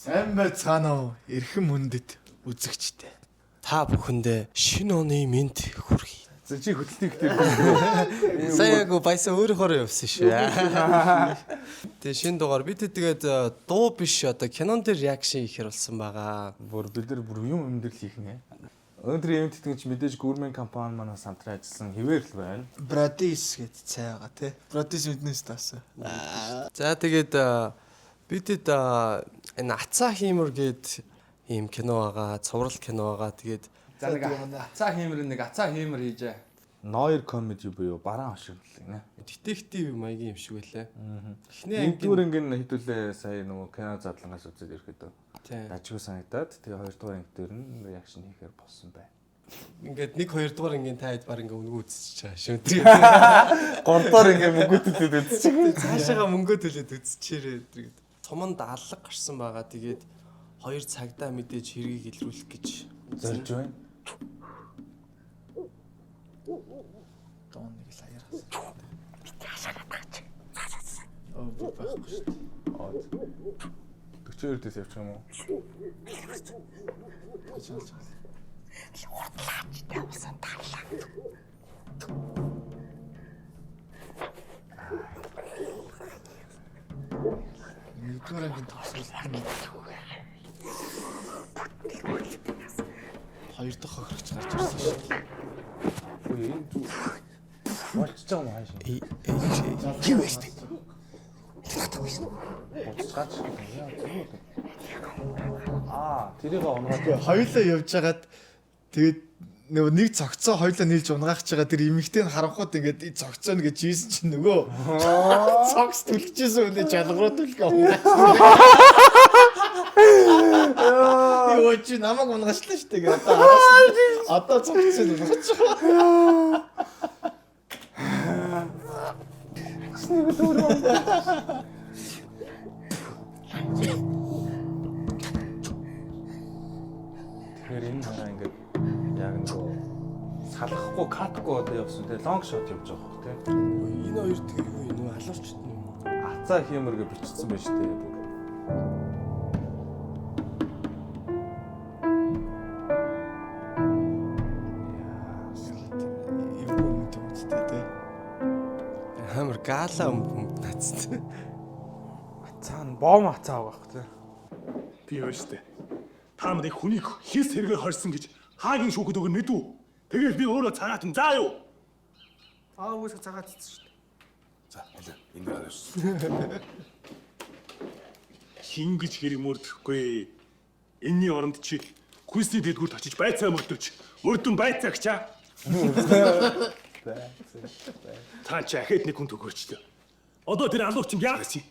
Сайн байцгаана уу? Эрхэм хүндэт үзэгчтэй. Та бүхэндээ шинэ оны мэнд хүргэе. За чи хөдөлтийг дээр. Сая яг баясан өөрөөхөө явсан шүү. Тэгээ шинэ дугаар бид тэгээд дуу биш одоо кинон дээр реакшн хийхэр болсон байгаа. Бүр бид нар бүр юм өндөрлөх хийх нэ. Өнөөдөр ивент тэтгэнч мэдээж гурмэн компани манаас хамтран ажилласан хിവэр л байна. Брадис гэд цай байгаа тий. Брадис мэднээс таасан. За тэгээд бидэд энэ Ацаа хиймэр гээд ийм кино байгаа, цуврал кино байгаа. Тэгээд За нэг ацаа хиймэр нэг ацаа хиймэр хийжээ. Noir comedy буюу бараан хошигдол гинэ. детектив маягийн юм шиг байлаа. Эхний анги Нэгдүгээр анги нь хэдүүлээ сая нөгөө кино задлангаас үзээд ирэхэд Тийм. дажгүй санагдаад тэгээ хоёрдугаар анги дээр нь реакшн хийхээр болсон байна. Ингээд 1 2 дугаар ангийн таад баг ингээ өнгө үзчихэж байгаа шүү. Тэгээд Гуравдугаар анги мөнгө төлөөд үзчих. цаашаага мөнгө төлөөд үзчихээрээ тэгээд цуманд алга гарсан байгаа. Тэгээд хоёр цагдаа мэдээж хэргийг илрүүлэх гэж Зорж байна. Дон нэг л хаяраас. Би хашаад тааж. Оо би байхгүй шүү дээ. 42 дэс явчих юм уу? Чалж чалж. Нэгдүгээр ангийн төгсгөлд нь хоёр дахь хохирогч гарч ирсэн шүү дээ. Үгүй энэ зүг болчихж байгаа юм хааш. Юу вэ шүү дээ. Буцаач. Яа зүг. Аа, тэрийг унгаад Хоёулаа явж хагаад тэгээд нөгөө нэг цогцоо хоёулаа нийлж унгаах ч байгаа тэр эмэгтэй нь харанхууд ингээд цогцоо нь гэж хийсэн чинь нөгөө цогц түлхчихсэн үнэ жалгруу түлхээ унгаасан. Йоо чи намайг унгаачлаа шүү дээ гэдэг. Одоо араас нь одоо цогцоо унгаач байгаа. Тэгэхээр энэ хараа ингээд яг нөгөө салахгүй катгүй одоо явсан те лонг шот явж байгаа хөх те. Энэ хоёр тэр юу юм нөгөө алуурчд нь юм уу? Ацаа хиймэргээ бичсэн байж те бүр. Эвгүй юм тэмцтэй те. Амар гала юм нацтай. Ацаа нь бом ацаа байгаа хөх тий. Би юу штэ. Та нарыг хүнийг хис хэрэгээр хорьсон гэж хаагийн шүүхэд өгөн мэдүү. Тэгэл би өөрөө цагаат нь заа юу. Аа үгүйсээ цагаат цэцсэн шүү дээ. За, аль энэ гараас. Хин гэж хэрэг мөрдөхгүй. Энийний оронд чи хүнсний дэлгүүрт очиж байцаа мөрдөж, мөрдөн байцаагчаа. Та чи ахид нэг хүн төгөөчлөө. Одоо тэр алуурчин яах юм?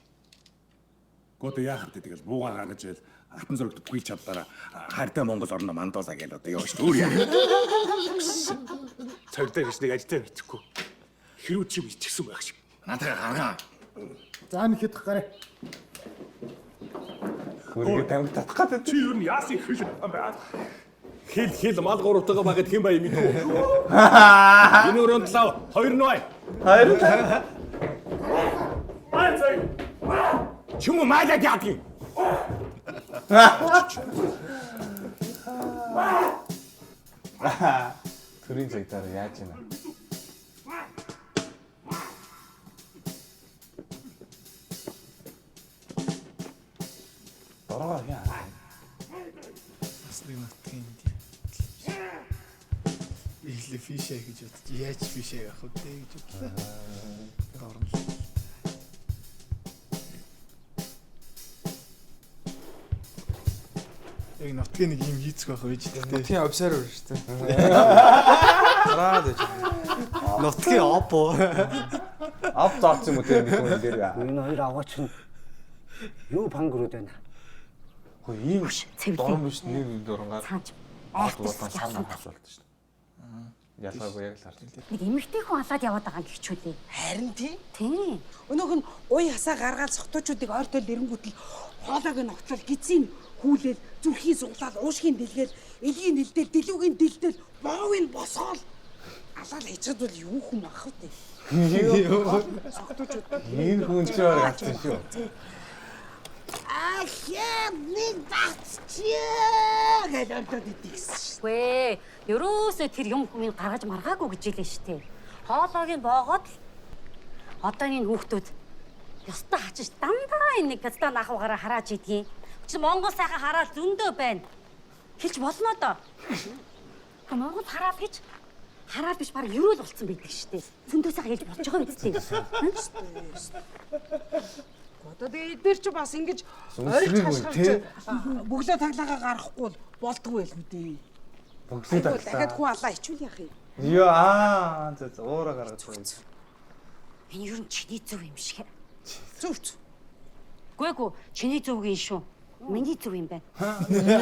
Гоо яах вэ тэгэл буугаа гаргаж ирэл алтан зурагт бүхий чадлаараа хайртай Монгол орно мандуулаа гээл одоо яваа шүү дээ. Өөр яах вэ? Цагдаа гэж нэг ажилтаа бичихгүй. Хэрүү чи бичсэн байх шиг. Надаа гаргаа. За нэг хэд гараа. Хөргө тамхи татах гэдэг. Чи юу н яасан хэл юм бэ? Хэл хэл мал гуравтайгаа багад хэн бай мэдв. Энэ өрөөнд лав хоёр нь бай. Хоёр. Бай цай. Чүм майлаад яадаг юм. Төрийн цагтаар яаж ийна? Дорогоор яа. Бас нэг нутгийн Ихлэ фишээ гэж бодож яаж фишээ явах вэ гэж бодлоо. Дорн л. Яг нутгийн нэг юм хийцэх байх байж тээ. Нутгийн observer шүү дээ. Хараад байж. Нутгийн опо. Ав зооц юм уу тэр нэг хүн дээр. Энэ хоёр аваач нь юу пангрууд байна? Хөө ийм Цэвэрлэн. дорн биш нэг доронгаар Цаанч болон сан асуулт шүү дээ. Ялгаагүй яг л харж. Нэг эмэгтэй хүн алаад яваад байгаа гихчүүлээ. Харин тий. Тийм. Өнөөх нь уй хасаа гаргаал согтуучуудыг ойртол эрэнгүүтэл хоолойг нь огтлол гизийн хүлээл зүрхийн суглаал уушгийн дэлгээл элгийн нэлдээл дэлүүгийн дэлтэл боовын босгоол алаал хийчихэд бол юу хүн ах вэ? Согтуучууд Энэ хүн ч өөр гарсан шүү. Ахиад нэг багцчээ гэж ордод идэгсэн шүү. Үгүй ээ. Ерөөсөө тэр юм хүмийг гаргаж маргаагүй гэж хэлээ шүү дээ. Хоолойг нь боогоод л одоо энэ хүүхдүүд ёстой хачиж дандаа энэ нэг газтаа наахуугаараа харааж идгийг. Чи Монгол сайхан хараал зөндөө байна. Хэлж болно доо. Гэхдээ Монгол хараал гэж хараал биш баг ерөөл болцсон байдаг шүү дээ. Зөндөө сайхан хэлж болж байгаа юм зү. Одоо тэгээ эднэр чи бас ингэж орж хашгирч бөглөө таглаагаа гаргахгүй бол болдгоо байл мэдээ. Бөглөө таглаа. Дахиад хүн алаа хичүүл яах юм. Йоо аа зөө уураа гаргаж байгаа. Энэ ер нь чиний зөв юм шиг. Зөв зөв. Гүй гүү чиний зөв гин шүү. Миний зөв юм байна.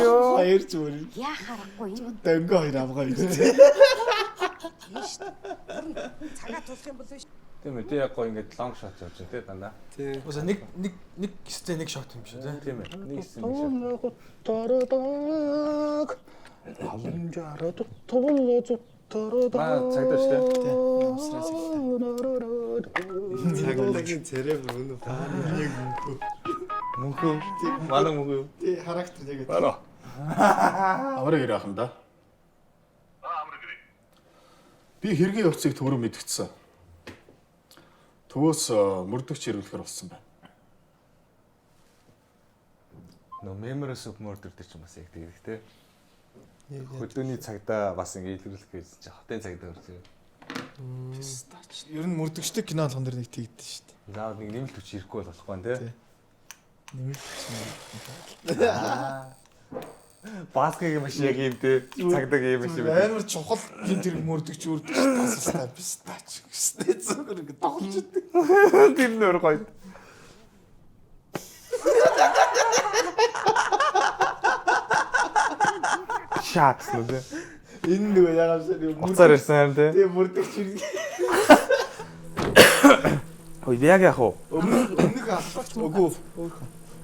Ёо. Хоёр зүгээр. Яа харахгүй юм. Дөнгө хоёр авгаа гэж. Тийм шүү дээ. Цагаа тулах юм бол биш. Тийм ээ, тий яг гоо ингээд long shot явж байна тий дандаа. Тий. Уусаа нэг нэг нэг сцен нэг shot юм шиг тий. Тийм ээ. Нэг сцен нэг shot. Маа цагдаа шүү дээ. Тий. Намсраа цагдаа. Цагдаагийн царай бүр өнөө яг мөнхөө. Мөнхөө. Манай мөнхөө. Тий, характер яг. Байна. Амар гэр ахын да. Би хэргийн явцыг түрүү мэдгдсэн. Төвөөс мөрдөгч ирүүлэхэр болсон байна. Нөө Memories of Murder дээр ч бас яг тэгдэг те. Хөдөөний цагдаа бас ингэ илрүүлэх гэсэн чинь хотын цагдаа хүрч ирээ. Пистач. Ер нь мөрдөгчтэй кино болгон дэр нэг тэгдэж шүү дээ. Заавал нэг нэмэлт хүч ирэхгүй бол болохгүй те. Нэмэлт хүч. Баскагийн маш яг юм те. Цагдагийн юм шиг. Амар чухал гин тэр мөрдөгч үрдэгч тасалтай пистач гэстэй зүгээр ингэ тоглож идэг. Тэр нь өөр гоё. Шатс нү те. Энэ нөгөө ягаан шиг нэг Уцаар ирсэн юм те. Тийм мөрдөгч ирдэг. Ой яг яах вэ? Өмнөх аллах үгүй.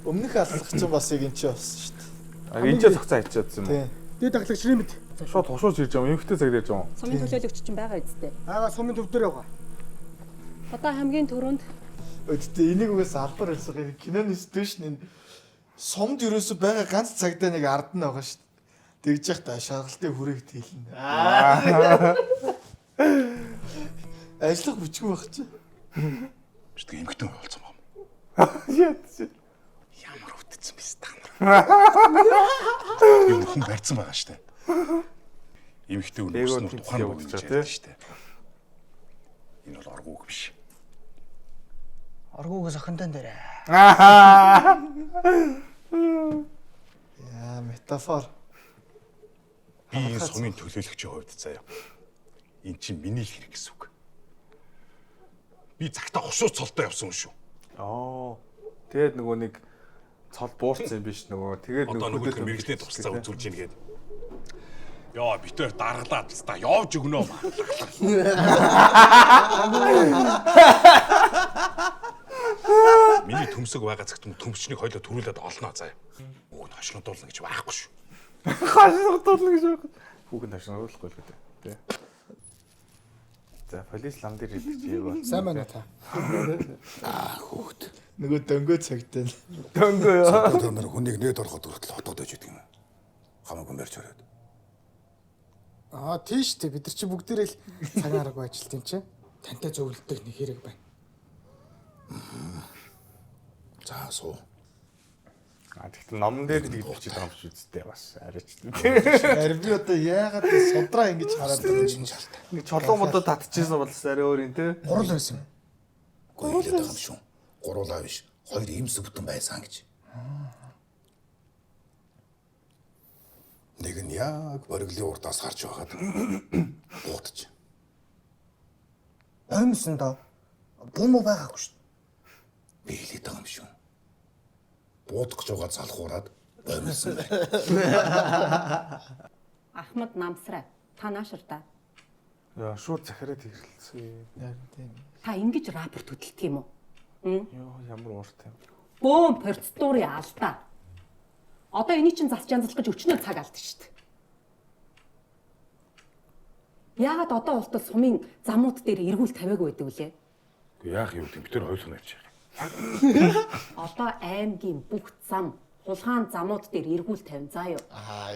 Өмнөх аллах чинь бас яг эн чинь болсон шүү дээ. А энэ ч зогцоо хийчихсэн юм уу? Тийм. Дээд ахлагч Рэмэд. Шууд хушууж ирж байгаа юм. Эмхтэй цаг дээрж байгаа юм. Сумын төлөөлөгч чинь байгаа үсттэй. Аагаа сумын төв дээр байгаа. Одоо хамгийн түрүүнд Гэтэ энийг угаас албар хэлсэн юм. Киноны стэйшн энэ сумд ерөөсө байгаа ганц цагдаа нэг ард нь байгаа шүү дээ. Тэгж яах та шаргалтын хүрээг тэлнэ. Ажиллах хүчгүй байх чи. Бишдэг эмхтэн болсон юм. Яа. Ямар өвдсөн бэ та нар. Юм хүн барьсан байгаа штэ. Эмхтэн үн Эго өснөр тухайн явуулж богино байгаа, гэж штэ. Энэ бол оргууг биш. Оргуугаас охинтон дээр. Аа. Яа, метафор. Би энэ сумын төлөөлөгчийн хувьд заяа. Эн чинь миний л хэрэг гэсэн үг. Би цагтаа хушуу цолтой явсан юм шүү. Аа. Тэгээд нөгөө нэг цол буурсан юм биш нөгөө. Тэгээд Одоо нөгөө тэр мэрэгжлийн тусцаа үзүүлж ийн гээд. Йоо, бит хоёр даргалаад та явж өгнө маа. Миний төмсөг байгаа цагт төмсчнийг хоёлоо төрүүлээд олноо заяа. Хүүг нь хошигдуулна гэж байхгүй шүү. Хашигдуулна гэж байхгүй. Хүүг нь хашигдуулахгүй л гэдэг. Тэ. За, полис лам дээр ирдэг чи яг. Сайн байна уу та? Аа, хүүхд. Нөгөө дөнгөө цагтаа. Дөнгөө яа. Тэр нар хүнийг нээд ороход хүртэл хотод байж идэг юм. Хамаагүй барьж өрөөд. Аа тийш үү бид нар чи бүгдээрээ л цагаан аргагүй ажилт юм чи. Тантай зөвлөдөг нэг хэрэг байна. За суу. А тэгтэл номон дээр л гэж бичиж байгаа юм шиг үсттэй бас арайч. Харин би одоо яагаад судраа ингэж хараад байгаа юм Жин шалтай. Нэг чулуу модоо татчихсан бол бас арай өөр юм те. Гурал байсан юм. Гурвал байгаа юм шүү. Гуруулаа биш. Хоёр имс бүтэн байсан гэж. Нэг нь яг бориглын урдаас гарч байгаад буудаж. Оймсон доо. Бум уу байгаагүй шүү. Би хэлээд байгаа юм шүү. Буудах гэж байгаа залхуураад оймсон байна. Ахмад намсраа та наашир та. Яа, шууд захираад хэрэглэсэн. Харин тийм. Та ингэж рапорт хөдөлдөг юм уу? Йоо, ямар уурт юм. Бөөн процедурын алдаа. Одоо эний чинь засч янзлах гэж өчнөө цаг алдсан шүү дээ. Яагаад одоо болтол сумын замууд дээр эргүүл тавиагүй байдаг вүлээ? Яах юм бэ? Бид тэр ойлгоно гэж. Одоо аймгийн бүх зам, хулгаан замууд дээр эргүүл тавин заа юу. Аа.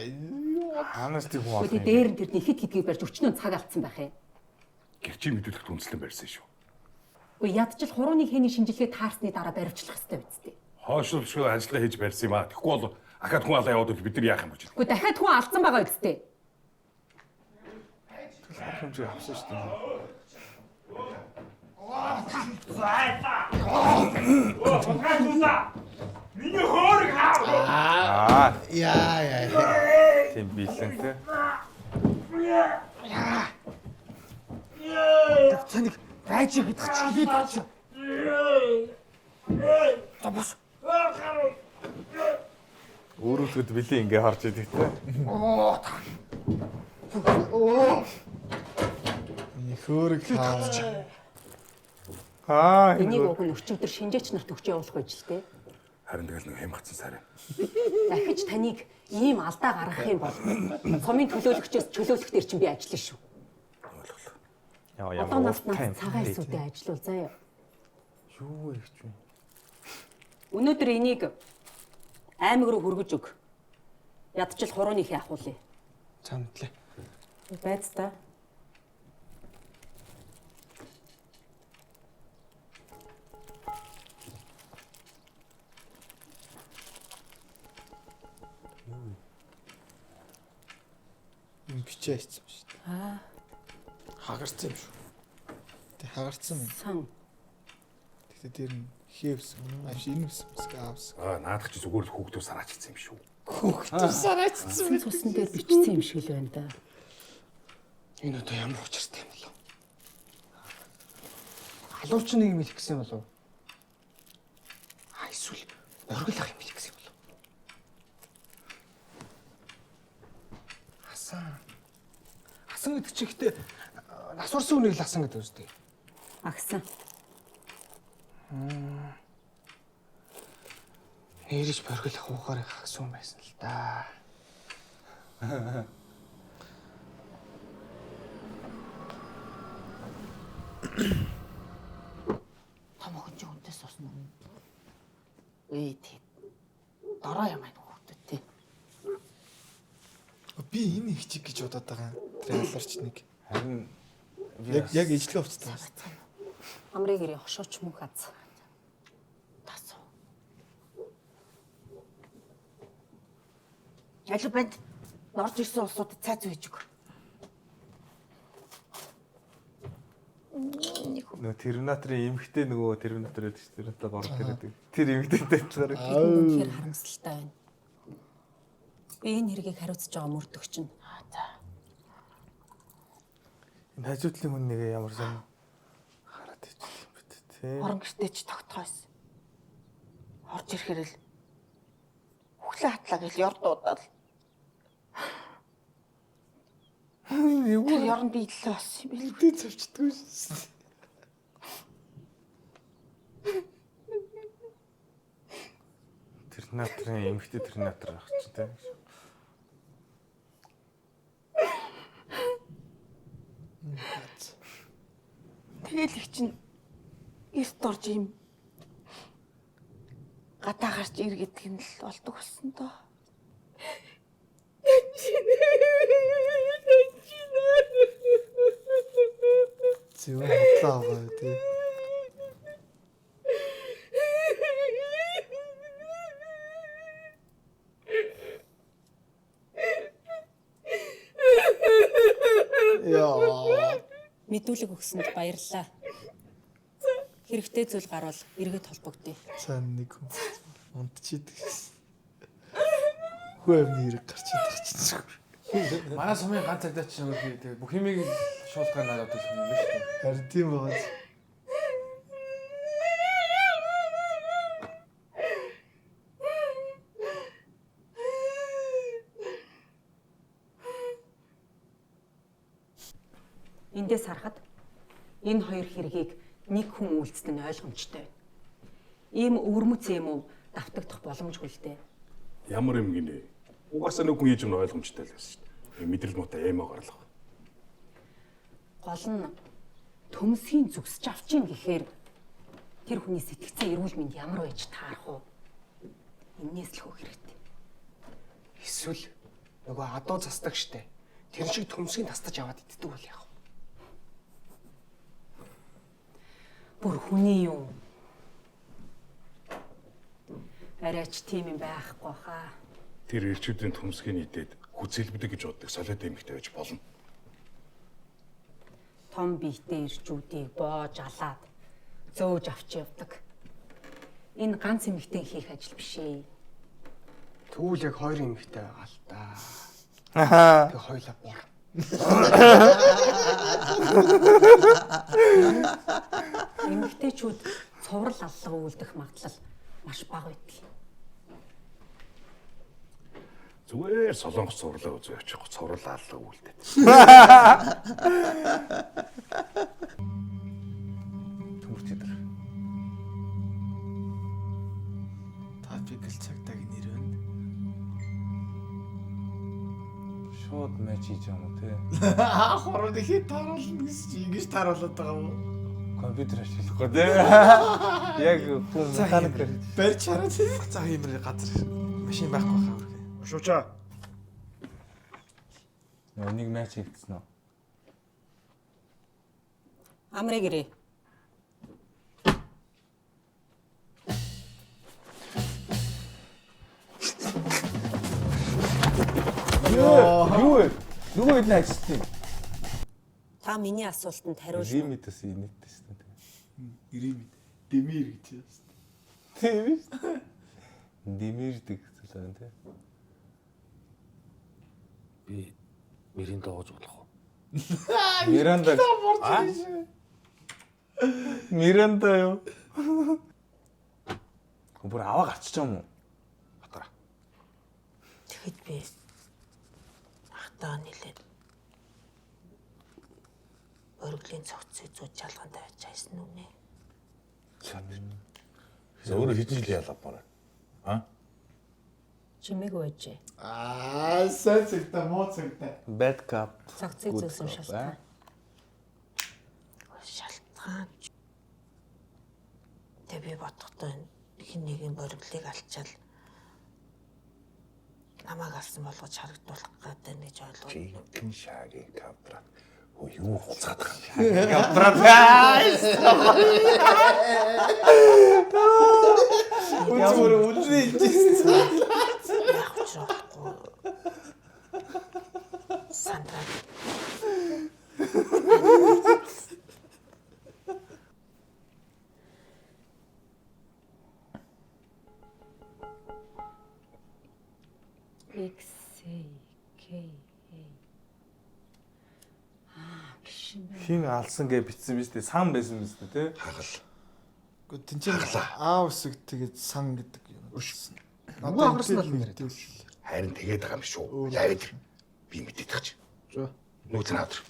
Хаанаас тийм хүн Гэхдээ дээр нь тэрний хит хитгийг барьж өчнөө цаг алдсан байх юм. Гэрчийн мэдүүлэгт үндэслэн барьсан шүү. Үгүй ядчил хурууны хэний шинжилгээ таарсны дараа баривчлах хэрэгтэй үсттэй. Хойшлуулшгүй ажиллагаа хийж барьсан юм аа. Тэгэхгүй бол ахаад хүн алаа яваад бол бид нар яах юм бэ? Үгүй дахиад хүн алдсан байгаа үсттэй. Хэмжээ авсан шүү дээ. Миний хөөрөг хаа. Аа. Яа яа. Тийм биелэн те. Таныг байж гэдэг чи хэлээд чи. За бос. Өөрөлдөхөд бэлээ ингээ харж идэг те. Оо та. Оо. Миний хөөрөг хаа. Аа. Энийг уг нь өчигдөр шинжээч нарт өгч явуулах байж л тээ. Харин тэгэл нэг хямгацсан сарай. Дахиж таныг ийм алдаа гаргах юм бол сумын төлөөлөгчөөс чөлөөлөх дээр чинь би ажиллана шүү. Яа Одоо ямар нас ууртай нас юм. цагаан эсүүдээ ажиллуул заа юу. Юу вэ гэж вэ? Өнөөдөр энийг аймаг руу хөргөж өг. Ядчил хурууныхээ ахуулъя. За мэдлээ. Байц та. Юм бичээ хийсэн шүү дээ. Аа. Хагарсан юм шүү. Тэг хагарсан юм. Сан. Тэгтээ тэр нь хээвсэн. Ааш энэ үс үсгэ аавс. Аа наадах чи зүгээр л хүүхдүүд сараачилсан юм шүү. Хүүхдүүд сараачилсан Цусан цусан дээр бичсэн юм шиг л байна да. Энэ одоо ямар учиртай юм болов? Халуурч нэг юм хэлэх гэсэн юм болов? А эсвэл оргил ах юм хэлэх гэсэн юм болов? Хасан. Хасан гэдэг чинь ихтэй нас урсан хүнийг л хасан гэдэг үстэй. Агсан. Нэрэж боргил ах уухаар их хагсан хүн байсан л да. Том охин чи хүнтэй суусан уу? Ээ тий. Дороо юм аа хүүхдүүд тий. Би энэ их чиг гэж бодоод байгаа. Тэр алуурч нэг. Харин Яг ижлэг хувцтай. Амрыг гэрээ хошууч мөн хаз. Тасуу. Алив банд орж ирсэн улсуудад цай зүйж өг. Нөгөө Терминаторын эмхтэй нөгөө Терминатор гэдэг чинь Терминатор 3 дээр байдаг. Тэр эмхтэйтэй адилхан. Үнэхээр харамсалтай байна. Би энэ хэргийг хариуцж байгаа мөрдөгч нь. Энэ хажуудлын хүн нэг ямар сан хараад ичсэн юм бэ те. Орон гэртээ ч тогтхойс. Орж ирэхээр л хөглөө хатлаа гэл ёр дуудаал. Тэр ёр нь биелэлээ болсон юм бэл. Тэ цавчдаггүй шээ. Терминаторын эмхтэй Терминатор байх чинь те. Тэгэл их чинь эрт орж юм гадаа гарч ир гэдэг нь л болдог болсон доо. Зөв худлаа байгаа тий. Яа. Мэдүүлэг өгсөнд баярлалаа. Хэрэгтэй зүйл гарвал эргээд холбогдъё. Цаана нэг хүн унтчихийдэг шээ. Хүү амны хэрэг гарч идэх чинь зүгээр. Манай сумын ганц цагдаа чинь өөр тэгээ бүх юмыг л шуулгаар надад төлөх юм байна шүү дээ. Харин тийм байгаа. Эндээс харахад энэ хоёр хэргийг нэг хүн үйлдэл нь ойлгомжтой байна. Ийм өвөрмөц юм уу давтагдах боломжгүй л дээ. Ямар юм гинэ? Угаасаа нэг хүн хийж юм ойлгомжтой л байсан шүү дээ. Мэдрэл муутай эмоо гарлах. Гол нь төмсгийн зүгсэж авч ийн гэхээр Тэр хүний сэтгцэн эрүүл мэнд ямар байж таарах вэ? Эннээс л хөөх хэрэгтэй. Эсвэл нөгөө адуу застаг штэ. Тэр шиг төмсгийг тастаж аваад иддэг бол яах вэ? Бүр хүний юм. Арайч тийм юм байхгүй хаа. Тэр ирчүүдийн төмсгийг идээд хүзээлбдэг гэж боддог солиод эмэгтэй байж болно. Том биетэй ирчүүдийг боож алаад зөөж авч явдаг. Энэ ганц эмэгтэй хийх ажил биш ээ. Тэгвэл яг хоёр эмэгтэй байгаа л да. Тэг хоёлаа бор. Эмэгтэйчүүд цуврал аллага үйлдэх магадлал маш бага байдаг. Зүгээр солонгос цувралаа үзээ очих цуврал аллага үлдээд. Төмөр тэдэр. Topical цагдаагийн нэр байна. Шууд матч хийж байгаа юм уу те? Хуруу ихэд тааруулна гэсэн чи ингэж тааруулаад байгаа юм уу? Компьютер ашиглахгүй те. Яг хүн механикээр барьж хараад. За хиймэр газар машин байхгүй хаа үргэ. Шуучаа. Нөө нэг матч хийгдсэн үү? Амрыг ирээ. Юу вэ? Нөгөө хэд нь ажилласан юм? Та миний асуултанд хариулна. Римитээс инээдтэй шүү дээ. Римит. Дэмир гэж байна. Тийм шүү. Дэмирдэг зүйл байна те. Би Миринда ууж болох уу? Миранда. Миранда юу? Бүр аваа гарчиж байгаа юм уу? Батара. Тэгэхэд би ахтаа нилээд оргилын цогцыг зүүж жалган тавьж хайсан нүнэ. За өөрөө хэдэн жил яалаа бараа. А? Чимээгүй байжээ. Аа, сайн цагтаа, муу цагтаа. Bad cup. Цогцыг зөөсөн шалтгаан. Шалтгаан. Тэг би бодохдоо хин нэгэн боргилыг алчаал намайг алсан болгож харагдуулах гэдэг гэж ойлгоо. Жинхэнэ шагийн квадрат. Өө юу хуцаад байгаа юм бэ? Квадрат. Үнэхээр үнэ хэлжсэн. Яг ч болохгүй. Сандра. X A K A. Аа, биш юм байна. Хин алсан гэж бичсэн биз дээ. Сан байсан биз дээ те. Хагал. Гэхдээ тэнцэн А үсэг тэгээд сан гэдэг юм. Нөгөө агарсан бол нэрээ. Харин тэгээд байгаа юм шүү. Яваад би мэдээд тах чи. За. Нүүц наадр.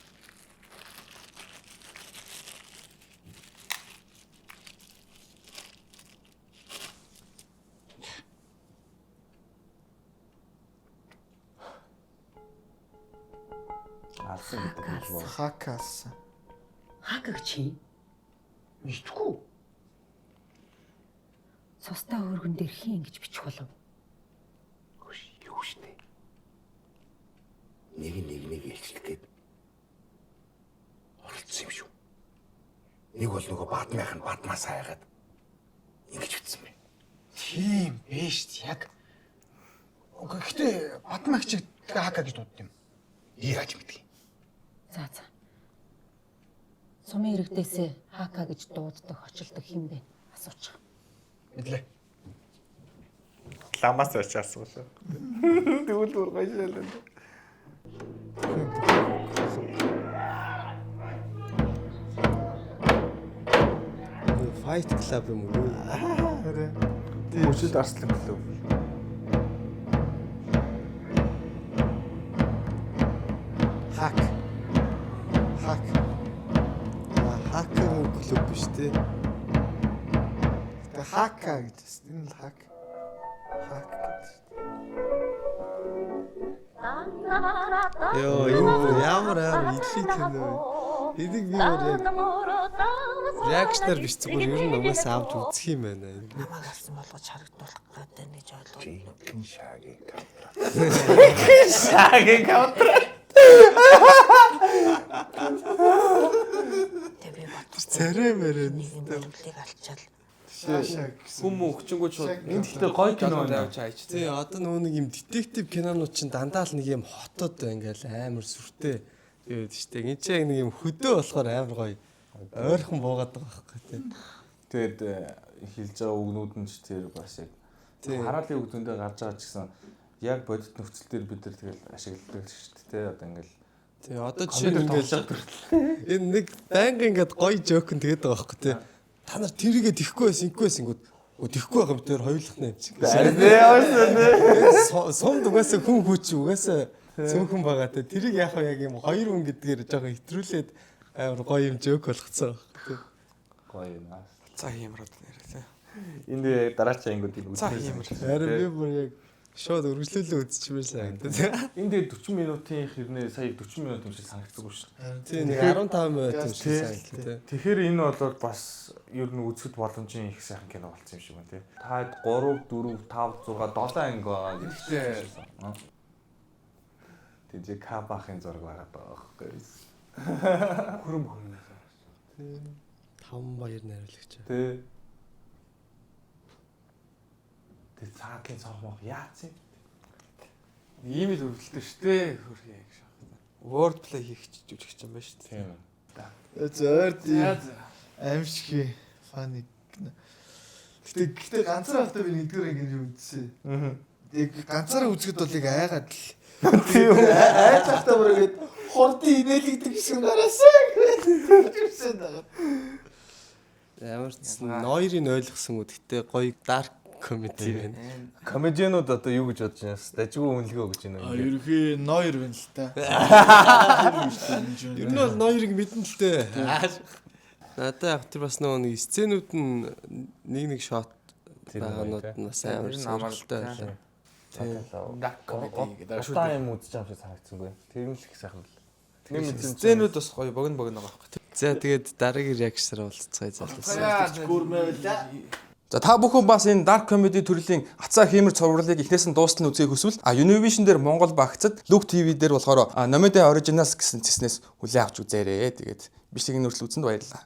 Алсан гэдэг нь бол. Хакас. Хакаг чи Мэдгүй. цустай өргөн дээр хин ингэж бичих болов. Юу штэ. Нэг нэг нэг илчлэх гээд оролцсон юм шүү. Нэг бол нөгөө бадмынх нь бадмаас хайгаад ингэж бичсэн бэ. Тийм биш яг. Үгүй гэхдээ Батмаг чиг хака гэж дууддаг юм. Яаж мэдгийг. За за. Сумын иргэдээсээ хака гэж дууддаг, очилдог хин бэ? Асуучих. Мэдлээ. Ламаас очиж асуулаа. Тэгвэл бүр гоёшаалаа. Fight Club юм уу? Хүчил арслан клуб. Хак. Хак. Аа, хак юм клуб биш үү? Тэгээ хака гэж байна. Энэ л хак. Хак гэж. Йоо, энэ бүр ямар амар илий кино вэ? Энийг би бүр яг reaction аар биш, зүгээр ер нь угаасаа авч үзэх юм байна. Намайг алсан болгож харагдуулах гэдэг гэж ойлгоо. Жинхэнэ шагийн контракт. Шагийн контракт. Тэг би бодох. Царай мөрөө. Нэг барилыг алчаал. Хүм мөн хүчингү шууд. Энэ гэхдээ гоё кино байна. авч хайч. Тий, одоо нөгөө нэг юм детектив кинонууд чинь дандаа л нэг юм хотод ингээл амар сүртэй тэгээд штэ. Энд чинь яг нэг юм хөдөө болохоор амар гоё. Ойрхон буугаад байгаа байхгүй тий. Тэгээд хэлж байгаа үгнүүд нь ч тэр бас яг хараалын үг зөндөө гарч байгаа ч гэсэн яг бодит нөхцөл дээр бид нар тэгэл ашигладаг шүү дээ тий, одоо ингээл. Тий, одоо жишээ нь ингээл энэ нэг байнга ингээд гоё joke нь тэгээд байгаа байхгүй тий. Та нар тэрийгэ тэхгүй байсан, ингэхгүй байсан гүүд. Өө, тэхгүй байгаа юм, тэр хоёулах нь юм шиг. Харин тий. Сумд угаасаа хүн хүч угаасаа цөөхөн байгаа тий. Тэрийг яг яг юм хоёр хүн гэдгээр жоохон хэтрүүлээд амар гоё юм joke болгоцсон байхгүй тий. Гоё юм аа. За хиймраад нэрээ тий. Энд дараач ангиуд энэ За хиймэр. Харин би бүр яг шууд үргэлжлүүлээ үзчихмээр санагдав. Энд дээр 40 минутын хэрнээ сая 40 минут юм шиг санагддаг шүү дээ. Тий, нэг 15 минут юм шиг санагдав тий. Тэгэхээр энэ бол бас ер нь үзэхэд боломжийн их сайхан кино болсон юм шиг байна тий. Та 3 4 5 6 7 анги байгаа гэж хэлсэн. Тэжээ Кабахын зураг байгаа байхгүй. Хөрөм хөрөм. Тий. Там баяр найруулагч. Тий. Тэр цаатлын цонх мох яац юм? Ийм л өргөлтэй штэ хөрхий гэж. Wordplay хийх жүжигч юм байна шүү дээ. Тийм. Зөөр тийм аимшиг funny. Гэтэ ганцаараа байхдаа би нэгдүгээр анги юм үзсэн. Яг ганцаараа үзэхэд бол яг айгаад л. Тийм үү. Айж байхдаа бүр ингээд хурдан инээлэгдэг гэсэн гараасаа гэж байгаа. Ямар ч ноёрыг ойлгосон үү, гэтээ гоё dark comedy байна. Комедианууд одоо юу гэж бодож байна? Дажгүй үнэлгээ өгч байна. Ерөнхий ноёр байна л та. Ер нь бол ноёрыг мэднэ л дээ. Надад яг тэр бас нөгөө нэг сценүүд нь нэг нэг shot байгаанууд нь бас амар сонирхолтой байлаа. Dark comedy гэдэг шүү дээ. Юм үзэж байгаа юм шиг санагдсангүй. Тэр нь л их сайхан бэл. Нэг сценүүд бас гоё богино богино байгаа байхгүй. За тэгээд дараагийн reaction аар уулзцгаая залуусаа. Гүрмэ байлаа. За, та бүхэн бас энэ dark comedy төрлийн Ацаа хиймэр цувралыг эхнээс нь дуустал нь үзэхийг хүсвэл Univision дээр Монгол багцад, Look TV дээр болохоор Nomade Originals гэсэн цэснээс хүлээн авч үзээрэй. Тэгээд бичлэгийн нүртэл үзсэнд баярлалаа.